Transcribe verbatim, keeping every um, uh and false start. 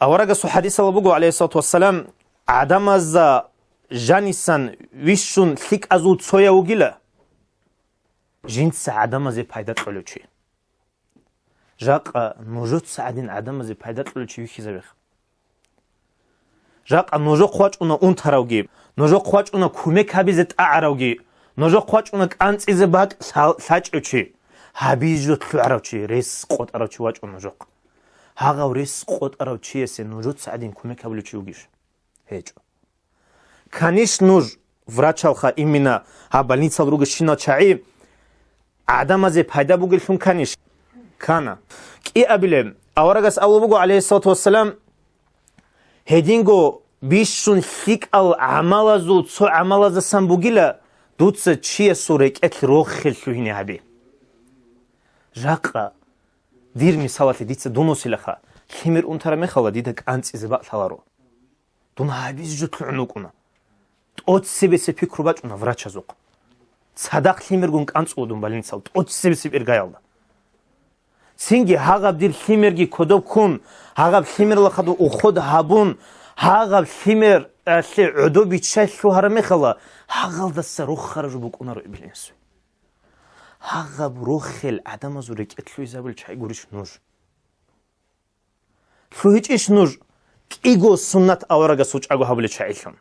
Аварагасул хадисалда буго, гӀалайгьиссалату вассалам, гӀадамазда жанисан вищун лъикӀазул цояв вугила, жинца гӀадамазе пайда кьолев чи. Жакъа нужеца гӀадин гӀадамазе пайда кьолев чи вихьизабеха. Жакъа нужехъ вачӀуна унтаравги, нужехъ вачӀуна кумек гьабизе тӀагӀаравги, нужехъ вачӀуна кӀанцӀизе бакӀ лъа-, лъачӀев чи, гьабизе жо лъугӀарав чи, рес къотӀарав чи вачӀун нужехъ. Гьагъав рес къотӀарав чиясе нужеца гӀадин кумек гьабулев чи вугищ? ГьечӀо. Каниш нуж, врачалха имина, гьаб больницал ругещинал чагӀи, гӀадамазе пайда бугеллъун каниш? Кана. КӀиабилеб, аварагас абулеб буго, гӀалайгьиссалату вассалам, гьединго бищун лъикӀал гӀамалазул цо гӀамалаздасан бугила, дуца чиясул рекӀелъ рохел лъугьине гьаби. Жакъа, дир мисалалъе дица дун вуссилаха, лъимер унтараб мехалда дида кӀанцӀизе бакӀ лъаларо. Дун гьабизе жо лъугӀун вукӀуна. ТӀоцебесеб пикру бачӀуна врачазухъ. Цадахъ лъимергун кӀанцӀула дун больницал, тӀоцебесеб иргаялда. Цинги гьагъаб дир лъимерги кодоб ккун, гьагъаб лъимералъухъ уход гьабун, гьагъаб лъимералъе гӀодов биччай лъугьараб мехалда, гьагъалдаса рохараб жо букӀунаро Иблису. Гьагъаб рохел гӀадамазул рекӀелъ лъугьизабулел чагӀи гурищ нуж? ЛъугьичӀищ нуж кӀиго суннат аварагасул чӀаго гьабулел чагӀилъун?